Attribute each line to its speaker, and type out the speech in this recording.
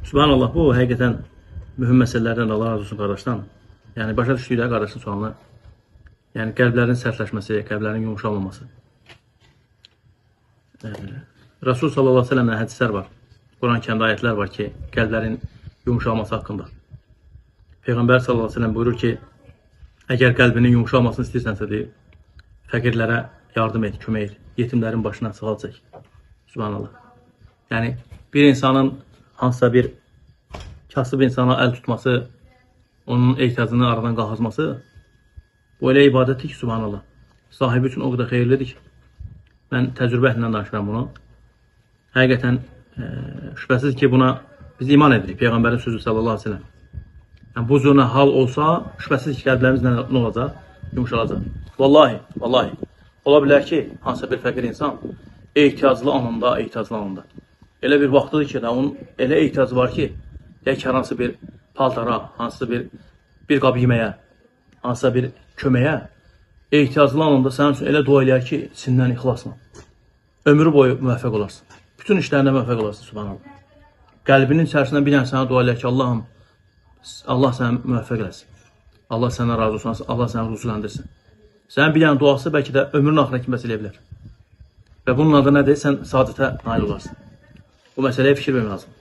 Speaker 1: Subhanallah, bu həqiqətən mühüm məsələlərdən, Allah razı olsun qardaşdan. Yəni başa düşdük də qardaşın sualını. Yəni qəlblərin sərtləşməsi, qəlblərin yumuşalmaması. Rasul sallallahu əleyhi və səlləmdən hədislər var. Quran-Kərimdə ayətlər var ki, qəlblərin yumuşalması haqqında. Peyğəmbər sallallahu əleyhi və səlləm buyurur ki, əgər qəlbinin yumuşalmasını istəyirsənsə deyir, fəqirlərə yardım et, kömək et, yetimlərin başına sığal çək. Subhanallah. Yəni bir insanın hansısa bir kasıb insana əl tutması, onun ehtiyacını aradan qalxızması, bu elə ibadətdir ki, subhanallah. Sahibi üçün o qədər xeyirlidir ki, mən təcrübə ilə danışıram bunu. Həqiqətən şübhəsiz ki, buna biz iman edirik, Peyğəmbərin sözü sallallahu əleyhi və səlləm. Yəni, bu cür hal olsa, şübhəsiz ki, qəlblərimiz nə olacaq? Yumuşalacaq. Vallahi, vallahi. Ola bilər ki, hansısa bir fəqir insan ehtiyaclı anında, ehtiyaclı anında. Elə bir vaxtıdır ki, onun elə ehtiyacı var ki, deyək ki, hər hansı bir paltara, hansısa bir qab yeməyə, hansısa bir köməyə ehtiyaclı anında sənin üçün elə dua eləyər ki, içindən ixlasla. Ömrü boyu müvəffəq olarsan. Bütün işlərində müvəffəq olarsan, subhanallah. Qəlbinin içərisindən bir dənə sənə dua eləyər ki, Allahım, Allah səni müvəffəq eləsin. Allah səndən razı olsun, Allah səni ruzuləndirsin. Sənin bir dənə duası bəlkə də ömrünün axırına kimi bəs eləyə bilər. Və bunun adı nədir? Sən saadətə nail olarsan. Bu məsələyə fikir vermək lazım.